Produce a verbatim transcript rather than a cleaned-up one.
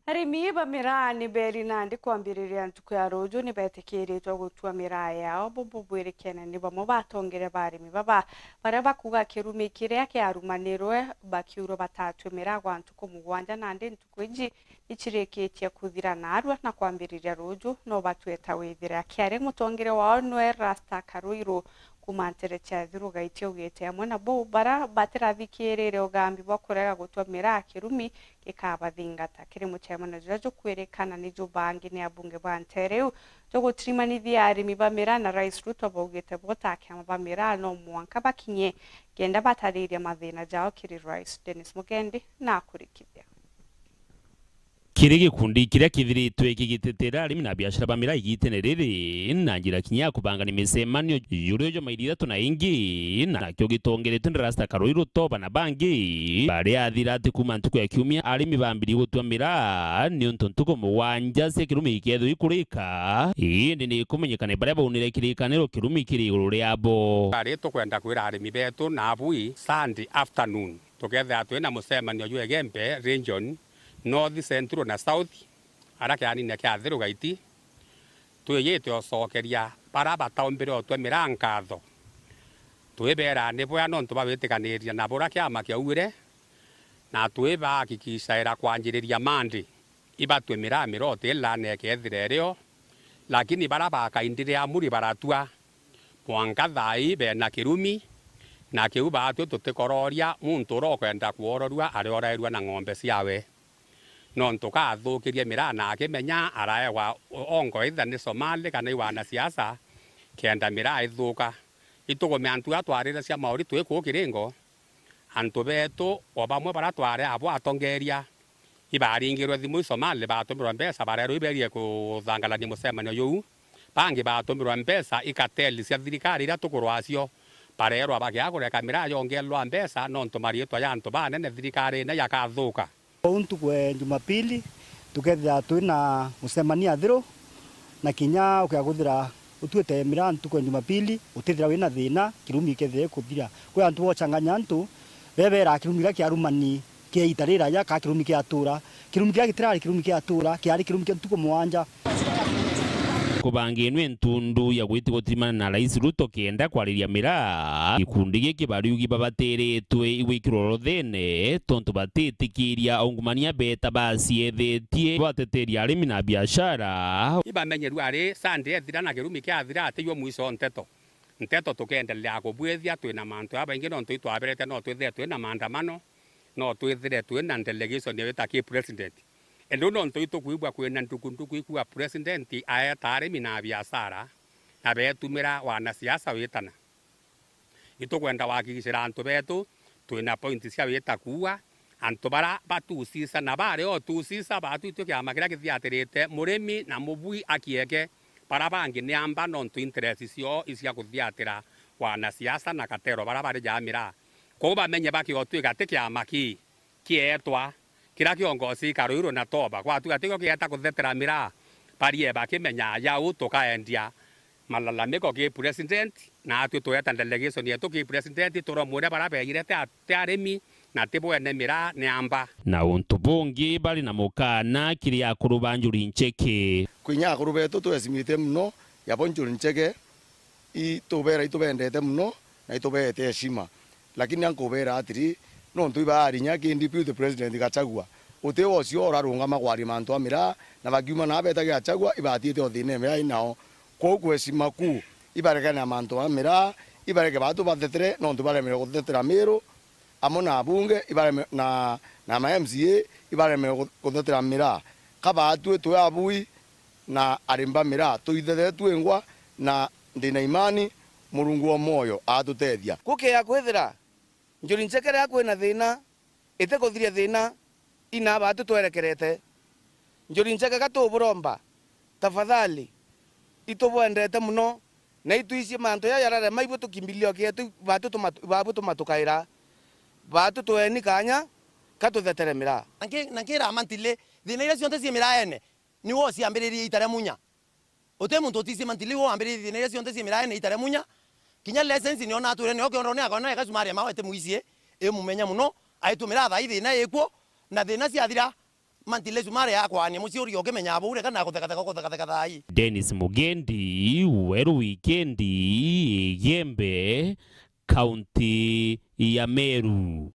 Arimi ba miraa ni beri nandi kwambiriria ntuku ya ruju ni betikiritwe gutua miraa yao. Bubu bwirikene ni bamwe batongere ba arimi baba baria bakuga kirumi kiria kiarumanirwe, bakiurwa batatue miraa gwa ntuku mugwanja, nandi ntuku iji ichirikitie kuthira narua na kwambiriria ruju no batue ta withira. Kiari mutongere wao nwe Rasta Karuiru kuma ntere cia Thiru Gaiti augite amwe na bau bara batirathikirire ugambi bwa kurega gutua miraa kirumi gikabathingata. Kiri mucemano juria jukwirikana ni jubangi ni abunge ba ntere iu jugutirimanithia arimi ba miraa na Rais Ruto baugite bo ta kiama ba miraa no mwanka bakinye kenda batariria mathina jao kiri Rais. Dennis Mugendi na akurikithia. Kiri gikundi kiria kithiritwe kigiteteera arimi na biashara ba miraa igitene riri, na njira kinya ya kubangania micemanio juri ujo mairi ithatu na ingi, na nakio gitongeretwe ni Rasta Karui Rutoba na bangi, baria athira ati kuma ntuku ya kiumia arimi bambirie gutua miraa, niuntu ntuku mugwanja cia kirumi ikethirwa ikurika, indi ni ikumenyekana baria baunire kirikaniro kirumi kiri iguru riabo. Ari tukwenda kwira arimi betu na abui, Sunday afternoon tukethira twina mucemanio jwa Igembe region, North, Central na South, aria kianine kia Thiru Gaiti, twiyite ucokeria bara bataumbire utwe miraa nkatho. Twibera ni bwea nontu bwa witikaniria na buria kiama kiaugire, na twibahakikishaira kwanjiriria Monday ibatue miraa miroti ila na ikethira irio, lakini bara bakaindire amuri baratua mwanka thaa ii bena kirumi, na kiu baatue tutikororia muntu uria ukwenda kwororua ariorairua na ng'ombe ciawe. Nontu kaathukirie miraa na akimenya araewa ongo either ni Somali kana i wanasiasa, kenda miraa ithuka. Itugume antu a twarire cia mauri twi kuu kiringo, antu betu o bamwe bara twari abo atongeria, ibaringirwe thimu i Somali, batumirwa mbeca, barerwa iberie kuthangalania mucemanio juu. Bangi batumirwa mbeca i kateli cia thirikari iria tukurwa cio, barerwa bagia kureka miraa yongerwa mbeca, nontu mariitwa ja antu banene thirikarine jakathuka. Uu ntuku ya Jumapili, tukethira twina mucemanio Athiru, na kinya ukiaguthira utuite miraa ntuku ya Jumapili, utithira wina thina, kirumi ikethira ikuthira. Kwi antu bochanganya antu, beberaa kirumi kiria kiarumani kia ita riraja, ka kirumi kiatura. Kirumi kiria gitirari kirumi kiatura, kiari kirumi kia ntuku mugwanja. Kubanginwe ntundu ya gwiti gutirimana na Rais Ruto kenda kwariria miraa, gikundi giki bariugi babatiritwe igwikirwa uruthine, tontu batitikiria aungumania beta baciethitie bateteria arimi na biashara. Ibamenyerua ari Sunday ethira na kirumi kiathira, atijwe mwiso nteto. Nteto tukendelea kubwithia, twina mantu jabaingi, nontu itwaberete no twithire twina maandamano, no twithire twina delegation ya wita ki president. Indi nontu itukwigua kwina ndukunduku ikua president aeta arimi na biashara, na betumira wanasiasa witana. Itukwenda gwakikishira antu betu twina point cia wita kuua, antu bara batusisa na bari o tusisa, baatu itwi kiama kiria kithiatirite murimi na mubui akieke, bara bangi ni amba nontu interest cioo icia kuthiatira wanasiasa na katero bara bari ja miraa. Kwou bamenye bakiotwika ti kiama kii kietwa kiria kiongosi Karuiru na Toba, gwatuika tikio kieta kuthetera miraa, barie bakimenya jau tukaendia malalamiko ki president, na atwi tueta delegation yetu ki president, turomwire bara beejire ti a-, ti arimi na ti bwene miraa ni amba. Na untu bungi bari na mukana kiri akuru ba Njuri Ncheke. Kwinya akuru betu twesimite muno, yabo Njuri Ncheke, itubera itubendete muno na itubeete heshima. Lakini ankubeera atiri, nontu ibaarinya ki Deputy President Gachagua, uti wocio urarungama kwaria mantu a miraa, na bakiuma naa beeta ki Gachagua, ibaatiite o thiina miraa inao. Kwou kweshima ku, ibarekane na mantu a miraa, ibareke baatu bathetere, nontu baremere guthetera Miru, amwe na abunge, ibareme-, na, na ma M C A, ibaremere gu-, guthetera miraa. Ka baatue twi abui, na arimi ba miraa, tuithethere twingwa, na ndina imani Murungu o mwoyo aatutethia. Gukea kwithira Njuri Ncheke riria kwina thina, itikuthiria thina, ina baatu twerekerete. Njuri Ncheke ka tuburomba, tafadhali, itubwendete muno, na itwicie mantu jaja jararema, ibwe tukimbilia o kietu, baatu tuma-, baabwe tumatukaira, baatu tueni kanya, ka tuthetere miraa. Na nki-, na nkira mantili, thina iria cionthe cii miraene, niwe uciambiririe ita ria munya. Uti muntu uticie mantili, we wambiririe thina iria cionthe cii miraene ita ria munya. Kinya license niona atwire nio kiondo ni akona eka cumari ya mawe ti mwicie, imumenya muno, aitumira thaa ii thina ikwo, na thina ciathira, Manti lesu mare ya kwania mucii uria ukimenya abo uria kana kuthekatheka kuthekatheka thaa ii. Dennis Mugendi, Weru Wikendi, Igembe, kaunti ya Meru.